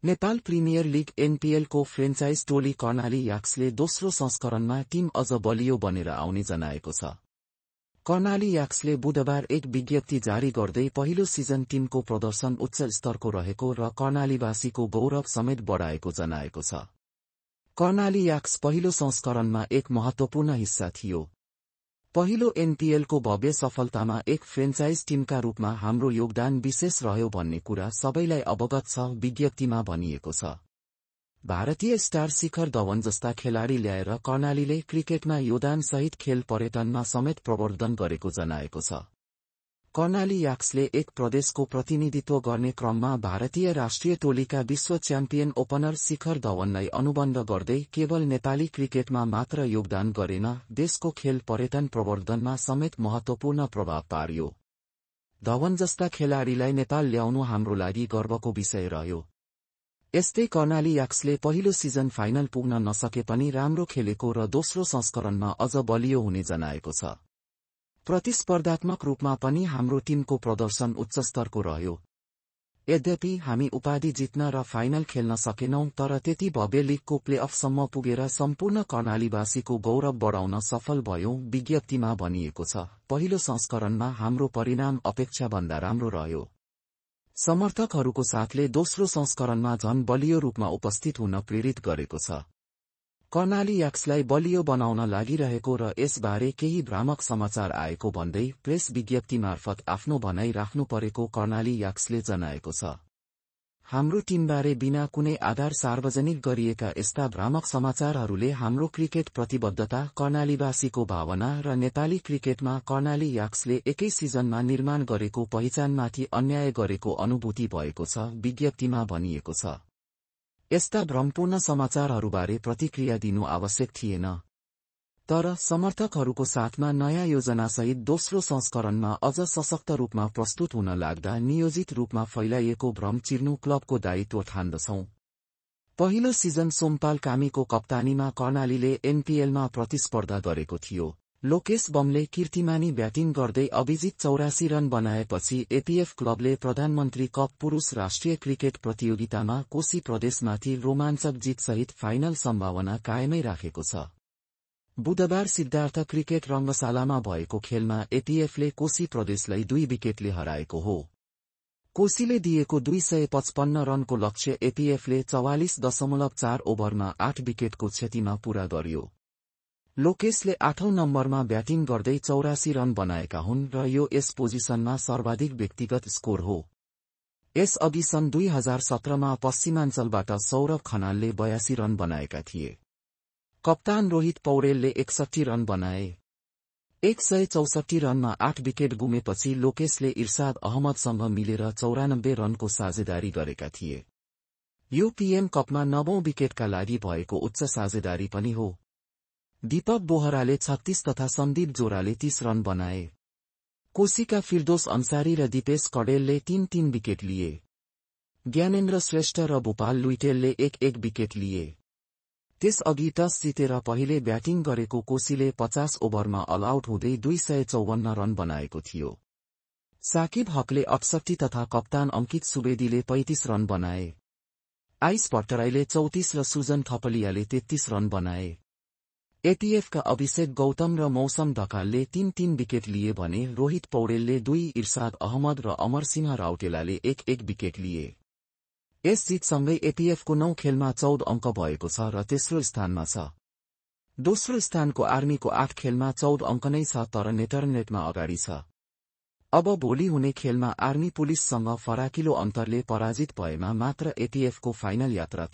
Nepal premier league NPL को franchise टोली कर्णाली याक्सले दोस्रो संस्करणमा टिम अझ बलियो बनेर आउने जनाएको छ। कर्णाली याक्सले बुधबार एक विज्ञप्ति जारी गर्दै पहिलो सिजन टिमको प्रदर्शन उच्च स्तरको रहेको र कर्णालीवासीको गौरव समेत बढाएको जनाएको छ। कर्णाली याक्स पहिलो संस्करणमा एक महत्वपूर्ण हिस्सा थियो। पहिलो एनपीएलको भव्य सफलतामा एक फ्रेन्चाइज टिमका रूपमा हाम्रो योगदान विशेष रह्यो भन्ने कुरा सबैलाई अवगत छ, विज्ञप्तिमा भनिएको छ। भारतीय स्टार शिखर धवन जस्ता खेलाडी ल्याएर कर्णालीले क्रिकेटमा योगदानसहित खेल पर्यटनमा समेत प्रवर्धन गरेको जनाएको छ। कर्णाली याक्सले एक प्रदेशको प्रतिनिधित्व गर्ने क्रममा भारतीय राष्ट्रिय टोलीका विश्व च्याम्पियन ओपनर शिखर धवनलाई अनुबन्ध गर्दै केवल नेपाली क्रिकेटमा मात्र योगदान गरेन, देशको खेल पर्यटन प्रवर्धनमा समेत महत्वपूर्ण प्रभाव पार्यो। धवन जस्ता खेलाडीलाई नेपाल ल्याउनु हाम्रो लागि गर्वको विषय रह्यो। यस्तै कर्णाली याक्सले पहिलो सिजन फाइनल पुग्न नसके पनि राम्रो खेलेको र दोस्रो संस्करणमा अझ बलियो हुने जनाएको छ। प्रतिस्पर्धात्मक रूपमा पनि हाम्रो टिमको प्रदर्शन उच्च स्तरको रह्यो। यद्यपि हामी उपाधि जित्न र फाइनल खेल्न सकेनौं, तर त्यति भव्य लिगको प्लेअफसम्म पुगेर सम्पूर्ण कर्णालीवासीको गौरव बढाउन सफल भयौं, विज्ञप्तिमा भनिएको छ। पहिलो संस्करणमा हाम्रो परिणाम अपेक्षाभन्दा राम्रो रह्यो। समर्थकहरूको साथले दोस्रो संस्करणमा झन बलियो रूपमा उपस्थित हुन प्रेरित गरेको छ। कर्णाली याक्सलाई बलियो बनाउन लागिरहेको र यसबारे केही भ्रामक समाचार आएको भन्दै प्रेस विज्ञप्ति मार्फत आफ्नो भनाई राख्नु परेको कर्णाली याक्सले जनाएको छ। हाम्रो टिमबारे बिना कुनै आधार सार्वजनिक गरिएका यस्ता भ्रामक समाचारहरूले हाम्रो क्रिकेट प्रतिबद्धता, कर्णालीवासीको भावना र नेपाली क्रिकेटमा कर्णाली याक्सले एकै सिजनमा निर्माण गरेको पहिचानमाथि अन्याय गरेको अनुभूति भएको छ, विज्ञप्तिमा भनिएको छ। यस्ता भ्रमपूर्ण समाचारहरूबारे प्रतिक्रिया दिनु आवश्यक थिएन, तर समर्थकहरूको साथमा नयाँ योजनासहित दोस्रो संस्करणमा अझ सशक्त रूपमा प्रस्तुत हुन लाग्दा नियोजित रूपमा फैलाइएको भ्रम चिर्नु क्लबको दायित्व ठान्दछौं। पहिलो सिजन सोमपाल कामीको कप्तानीमा कर्णालीले एनपीएलमा प्रतिस्पर्धा गरेको थियो। लोकेश बमले कीर्तिमानी ब्याटिङ गर्दै अभिजित 84 रन बनाएपछि एपीएफ क्लबले प्रधानमन्त्री कप पुरुष राष्ट्रिय क्रिकेट प्रतियोगितामा कोशी प्रदेशमाथि रोमाञ्चक जितसहित फाइनल सम्भावना कायमै राखेको छ। बुधबार सिद्धार्थ क्रिकेट रङ्गशालामा भएको खेलमा एपीएफले कोशी प्रदेशलाई 2 विकेटले हराएको हो। कोशीले दिएको 255 रनको लक्ष्य एपीएफले 44.4 ओभरमा 8 विकेटको क्षतिमा पूरा गर्यो। लोकेशले 8औं नम्बरमा ब्याटिङ गर्दै 84 रन बनाएका हुन् र यो यस पोजिसनमा सर्वाधिक व्यक्तिगत स्कोर हो। यसअघि सन् 2017मा पश्चिमाञ्चलबाट सौरभ खनालले 82 रन बनाएका थिए। कप्तान रोहित पौडेलले 61 रन बनाए। 164 रनमा 8 विकेट गुमेपछि लोकेशले इर्साद अहमदसँग मिलेर 94 रनको साझेदारी गरेका थिए। यो पीएम कपमा 9औं विकेटका लागि भएको उच्च साझेदारी पनि हो। दीपक बोहराले 36 तथा सन्दीप जोराले 30 रन बनाए। कोशीका फिरदोस अन्सारी र दिपेश कडेलले 3-3 विकेट लिए। ज्ञानेन्द्र श्रेष्ठ र भूपाल लुइटेलले 1-1 विकेट लिए। त्यसअघि टस जितेर पहिले ब्याटिङ गरेको कोशीले 50 ओभरमा अल आउट हुँदै 254 रन बनाएको थियो। साकिब हकले 68 तथा कप्तान अंकित सुवेदीले 35 रन बनाए। आइस भट्टराईले 34 र सुजन थपलियाले 33 रन बनाए। एपीएफका अभिषेक गौतम र मौसम ढकालले 3-3 विकेट लिए भने रोहित पौडेलले 2, इर्साद अहमद र अमरसिंह राउटेलाले 1-1 विकेट लिए। यस जितसँगै एपीएफको 9 खेलमा 14 अङ्क भएको छ र तेस्रो स्थानमा छ। दोस्रो स्थानको आर्मीको 8 खेलमा 14 अङ्क नै छ, तर नेटरनेटमा अगाडि छ। अब भोलि हुने खेलमा आर्मी पुलिससँग फराकिलो अन्तरले पराजित भएमा मात्र एपीएफको फाइनल यात्रा